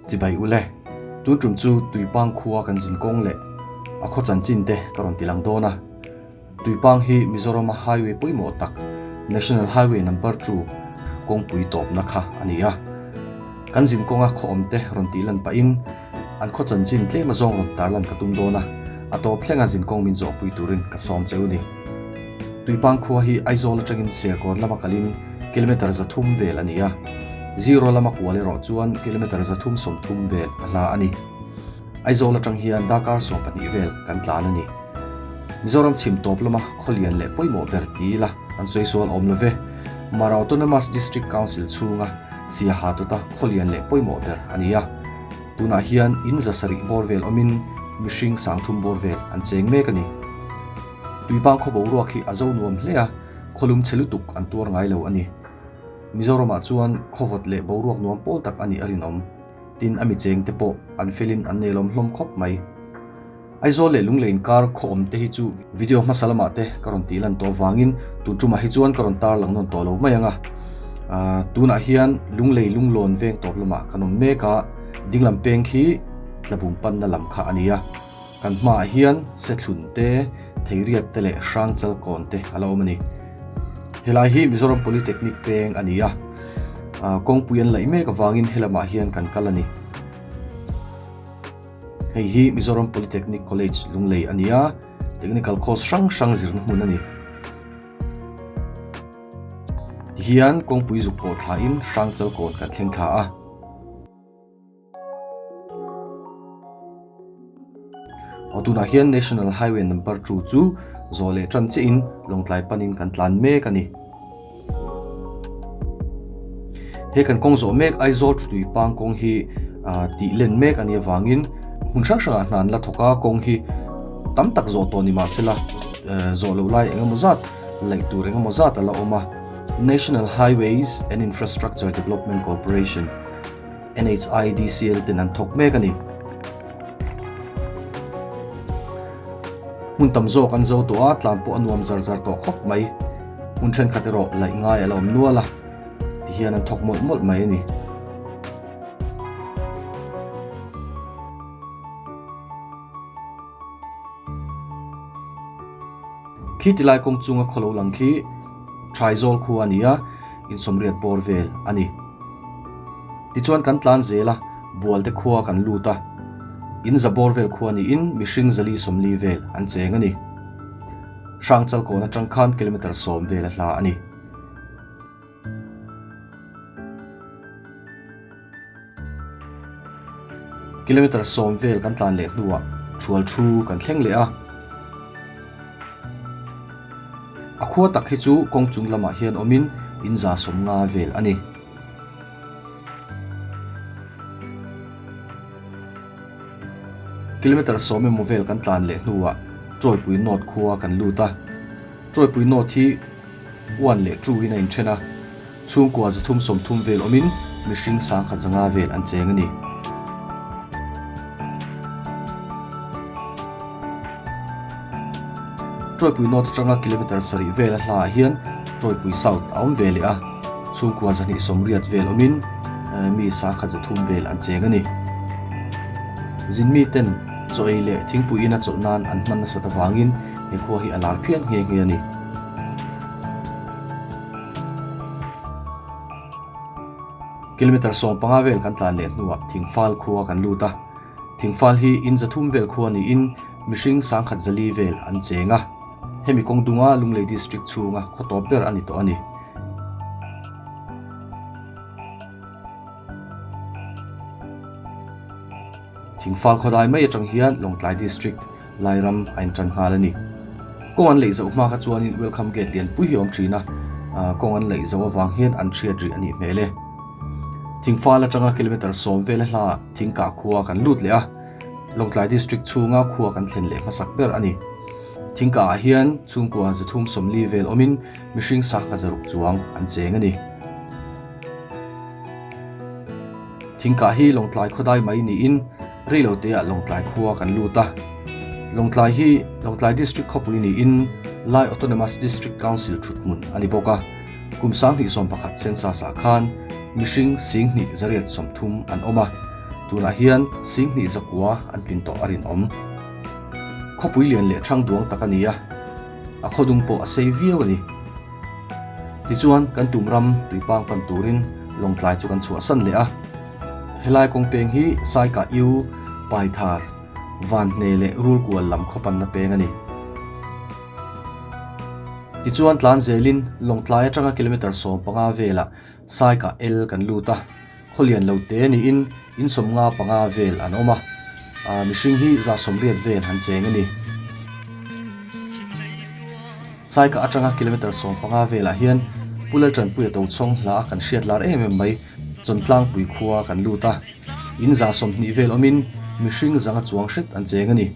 Chibai ule, tun tum chu Tuipang khua kan zin kawng leh a khaw chanchin te ka rawn ti lang dawn a. Tuipang hi Mizorama highway pawimawh tak, National Highway Number 2 kawngpui tawpna kha a ni a. Kan zin kawnga khaw awm te rawn tih lan pahin an khaw chanchin tlem azawng rawn tarlan ka tum dawn a, a tawp thlenga zin kawng min zawhpui turin ka sawm cheu ni. Tuipang khua hi Aizawl atangin Serkawn lama kalin kilometre 300 vel a ni a, Zero lama kual erawh chuan kilometre 330 vel a hla a ni. Aizawl atang hian darkar 12 vel kan tlan a ni. Mizoram chhim tawp lama khawlian leh pawimawh ber ti ila an sawi sual awm love. Mara Autonomous District Council chhunga Siaha tawta khawlian leh pawimawh ber a ni a. Tunah hian in 700 bawr vel awmin mihring 3000 bawr vel an cheng mek a ni. Tuipang khaw boruak hi a zo nuam hle a, khawlum chhe lutuk an tuar ngai lo a ni. Mizoramah chuan khawvawt leh boruak nuam pawl tak a nih a rinawm. Tin, a mi cheng te pawh an felin an nelawm hlawm khawp mai. Aizawl leh Lunglei inkar khaw awm te hi chu video hmasa lamah te ka rawn tih lan tawh avangin tun tumah hi chuan ka rawn tar lang nawn tawh lo mai ang a. Tunah hian Lunglei Lunglawn veng tawp lamah kan awm mek a, dinglam peng khi Tlabum panna lam kha a ni a. Kan hmaah hian Sethlun te, Theiriat te leh Hrangchal kawn te a la awm a ni. Helai hi Mizoram Polytechnic peng a ni a, kawngpui an laih mek avangin helamah hian kan kal a ni. Hei hi Mizoram Polytechnic College Lunglei a ni a, technical course hrang hrang zirna hmun a ni. Tihian kawngpui zuk pawh thlain Hrangchal kawn kan thleng thla a. Aw tunah hian National Highway Number 2 chu zawh leh tan chiahin Lawngtlai panin kan tlan mek a ni. He kan kawng zawh mek Aizawl Thutui Pang kawng hi tih len mek a nih avangin hmun hrang hrangah hna an la thawk a, kawng hi tam tak zawh tawh ni mahsela zawh loh lai engemaw zat laih tur engemaw zat a la awm a. National Highways and Infrastructure Development Corporation NHIDCL ten an thawk mek a ni. Hmun tam zawk an zo tawh a, tlan pawh a nuam zar zar tawh khawp mai. Hmun thenkhat erawh laih ngai a la awm nual a, tihian an thawk mawlh mawlh mai a ni. Khi tilai kawng chunga khawlo lang khi Thaizawl khua a ni a, insawmriat bawr vel a ni. Tichuan kan tlan zel a, Bualte khua kan lut a. In za bawr vel khua niin mihring zali 40 vel an cheng a ni. Hrangchal kawn atang khan kilometre 10 vel a hla a ni. Kilometre 10 vel kan tlan leh hnuah Thual thu kan thleng leh a. A khua tak hi chu kawng chung lamah hian awmin in za 50 vel a ni. Kilometre 10 emaw vel kan tlan leh hnuah Tawipui North khua kan lut a. Tawipui North hi 1 leh 2 in a inthen a. Chhungkua 330 vel awmin mihring 1500 vel an cheng a ni. Tawipui North atanga kilometre 7 vel a hlaah hian Tawipui South a awm ve leh a, chhungkua 280 vel awmin mi 1300 vel an cheng a ni. Zinmi ten chaw ei leh thingpui ina chawlh nan an hman nasat avangin he khua hi a lar phian nghe nghe a ni. Kilometre 15 vel kan tlan leh hnuah Thingfal khua kan lut a. Thingfal hi in 300 vel khua niin mihring 1400 vel an cheng a. Hemi kawng dunga Lunglei District chhunga khaw tawp ber a ni tawh a ni. Thingfal khawdai mai atang hian Lawngtlai District Lairam a intan nghal a ni. Kawng an leih zoh hma kha chuanin Welcome Gate lian pui hi a awm thin a, kawng an leih zoh avang hian an hriat rih a nih hmel e. Thingfal atanga kilometre 10 vel a hla Thingkah khua kan lut leh a, Lawngtlai District chhunga khua kan thlen leh hmasak ber a ni. Thingkah ah hian chhungkua 340 vel awmin mihring 1600 chuang an cheng a ni. Thingkah hi Lawngtlai khawdai mai niin Reiloteah Lawngtlai khua kan lut a. Lawngtlai hi Lawngtlai District khawpui niin Lai Autonomous District Council thuthmun a ni bawk a. Kum 2011 census ah khan mihring 10,000 830 an awm a, tunah hian 10,000 900 an tlin tawh a rinawm. Khawpui lian leh ṭhang duang tak a ni a, a khawdung pawh a sei viau a ni. Tichuan, kan tum ram tuipang pan turin Lawngtlai chu kan chhuahsan leh a. Helai kawngpeng hi Saikah Iu, Paithar, Vanhne leh Rulkual lam khawpanna peng a ni. Tichuan tlan zelin Lawngtlai atanga kilometre 15 velah Saikah El kan lut a, khawlian lo te niin in 55 vel an awm a, mihring hi 180 vel an cheng a ni. Saikah atanga kilometre 15 velah hian Pu Laltanpuia Tochhawng hla kan hriat lar em em mai, Chawntlangpui khua kan lut a. In 20 vel awmin mihring zanga chuang hret an cheng a ni.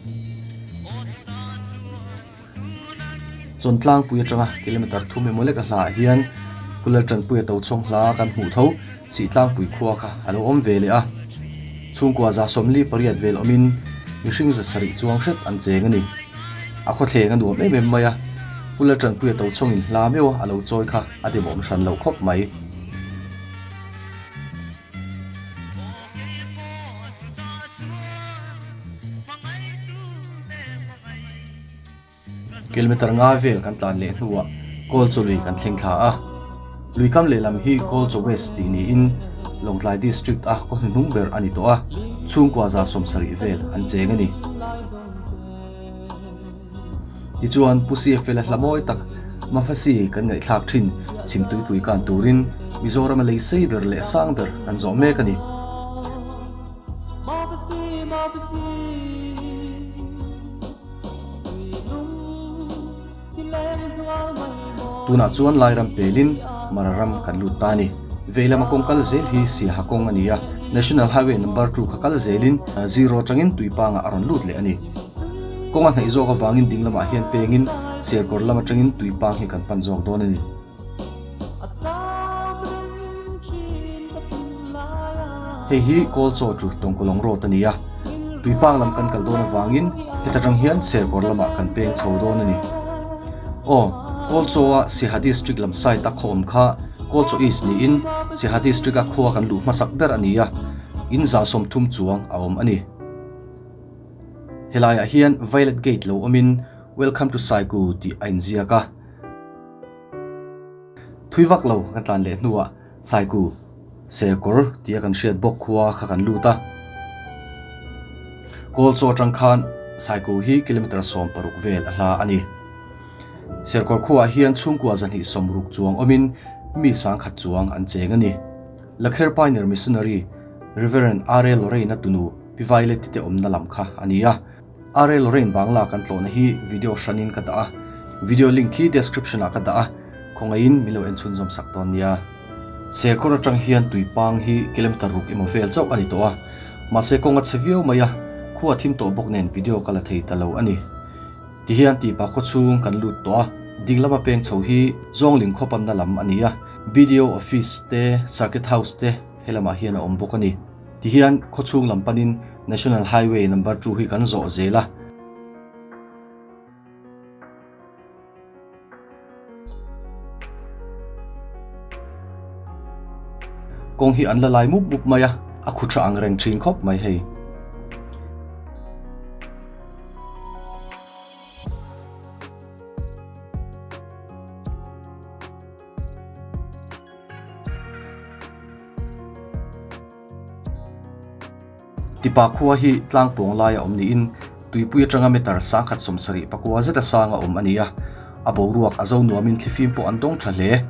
Chawntlangpui atanga kilometre thum emaw lek a hlaah hian Pu Laltanpuia Tochhawng hla kan hmuh tho Sihtlangpui khua kha a lo awm ve leh a. Chhungkua 48 vel awmin mihring 700 chuang hret an cheng a ni. A khawthleng a nuam em em mai a, Pu Laltanpuia Tochhawngin hla meuh a lo chawi kha a demawm hran loh khawp mai. Kilometer nga vel kan tlan leh hnuah Kawlchaw lui kan thleng thla a. Lui kam lehlam hi Kawlchaw West tih niin Lawngtlai District a khaw hnuhnung ber a ni tawh a, chhungkua 70 vel an cheng a ni. Tichuan Pu CFL-a hla mawi tak Mafasi kan ngaihthlak thin chhimtuipui kan turin Mizorama lei sei ber leh sang ber kan zawh mek a ni. Tunah chuan Lairam pelin Mara ram kan lut ta a ni. Veilama kawng kal zel hi Siaha kawng a ni a, National Highway number 2 kha kal zelin Ziro atangin Tuipangah a rawn lut leh a ni. Kawng a hnaih zawk avangin ding lamah hian pengin Serkawr lam atangin Tuipang hi kan pan zawk dawn a ni. Hei hi Kawlchaw chu Tawngkawlawng Road a ni a, Tuipang lam kan kal dawn avangin heta tang hian Serkawr lamah kan peng chho dawn a ni. Aw, Kawlchaw-a Siaha District lam side a khaw awm kha Kawlchaw East niin Siaha District a khua kan luh hmasak ber a ni a, in 30 chuang a awm a ni. Helaiah hian Violet Gate lo awmin Welcome to Saiku tih a inziak a. Thui vak lo kan tlan leh hnuah Saiku Serkawr tia kan hriat bawk khua kha kan lut a. Kawlchaw atang khan Saiku hi kilometre 16 vel a hla a ni. Serkawr khuaah hian chhungkua 260 chuang awmin mi 1,000 chuang an cheng a ni. Lakher Pioneer Missionary Reverend R.A. Lorraine-a tunu Pi Violet-i te awmna lam kha a ni a. RA Lorraine Bangla kan tlawhna hi video hranin ka dah a, video link hi description ah ka dah a, khawngaihin min lo en chhunzawm sak dawn nia. Serkawr atang hian tuipang hi kilometer ruk emaw vel chauh a ni tawh a, mahse kawng a chhe viau mai a, khua thim tawh bawk nen video ka la thei ta lo a ni. Tihian tipa khaw chhung kan lut tawh a, ding lama peng chho hi Zawngling khaw panna lam a ni a, BDO office te, Circuit House te he lamah hian a awm bawk a ni. Tihian khawchhung lam panin National Highway number 2 hi kan zawh zel a. Kawng hi an la lai mup mup mai a, a khu tha ang reng thin khawp mai hei. Tipa khua hi tlangpawng laia awm niin tuipui atanga meter 174 zeta sanga awm a ni a, a boruak a zo nuamin thlifim pawh an dawng tha hle.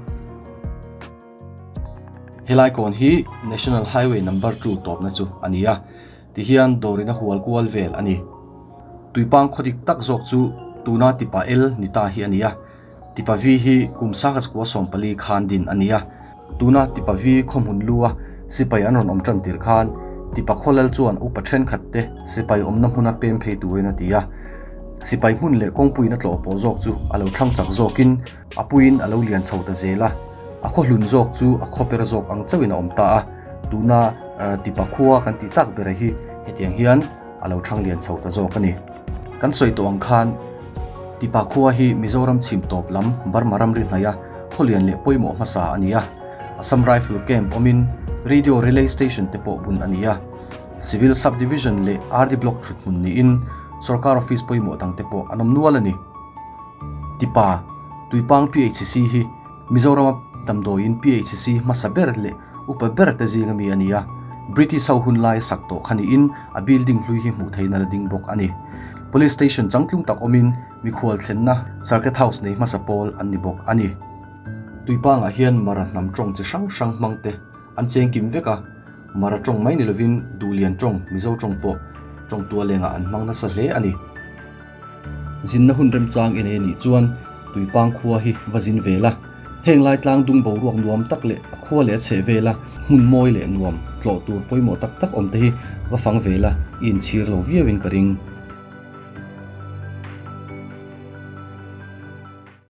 Helai kawn hi National Highway number 2 tawpna chu a ni a, tihian dawrina hual kual vel a ni. Tuipang khaw dik tak zawk chu tuna Tipa L ni ta hi a ni a. Tipavi hi kum 1914 khan din a ni a, tuna Tipavi khawhmun lu a sipai an rawn awm tan tir khan Tipa khawlal chuan upa thenkhat te sipai awmna hmuna pem phei turin a ti a. Sipai hmun leh kawngpuiin a tlawh pawh zawk chu a lo thang chak zawkin a puiin a lo lian chho ta zel a, a khaw hlun zawk chu a khaw per zawk ang chauhin a awm ta a, tuna Tipa khua kan tih tak bera hi hetiang hian a lo thang lian chho ta zawk a ni. Kan sawi tawh ang khan Tipa khua hi Mizoram chhim tawp lam Burma ramri hnaih a khawlian leh pawimawh hmasa a ni a. Assam Rifle Camp awmin Radio Relay Station te pawh bun a ni a. Civil Sub Division leh RD Block thuthmun niin Sorkar Office pawimawh dangte pawh an awm nual a ni. Tipa, Tuipang PHC hi Mizorama damdawiin PHC hmasa ber leh upa ber te zinga mi a ni a. British ho hun laia sak tawh kha niin a building hlui hi hmuh theihna la ding bawk a ni. Police Station changtlung tak awmin mikhual thlenna Circuit House nei hmasa pawl an ni bawk a ni. Tuipangah hian Mara hnam tawng chi hrang hrang hmang te an cheng kim vek a, Mara tawng mai ni lovin Duhlian tawng, Mizo tawng pawh tawng tualengah an hmang nasa hle a ni. Zinna hun remchang i nei a nih chuan Tuipang khua hi va zin ve la. Heng lai tlang dung boruak nuam tak leh a khua leh a chheh vela hmun mawi leh nuam tlawh tur pawimawh tak tak awm te hi va fang ve la, i inchhir lo viauin ka ring.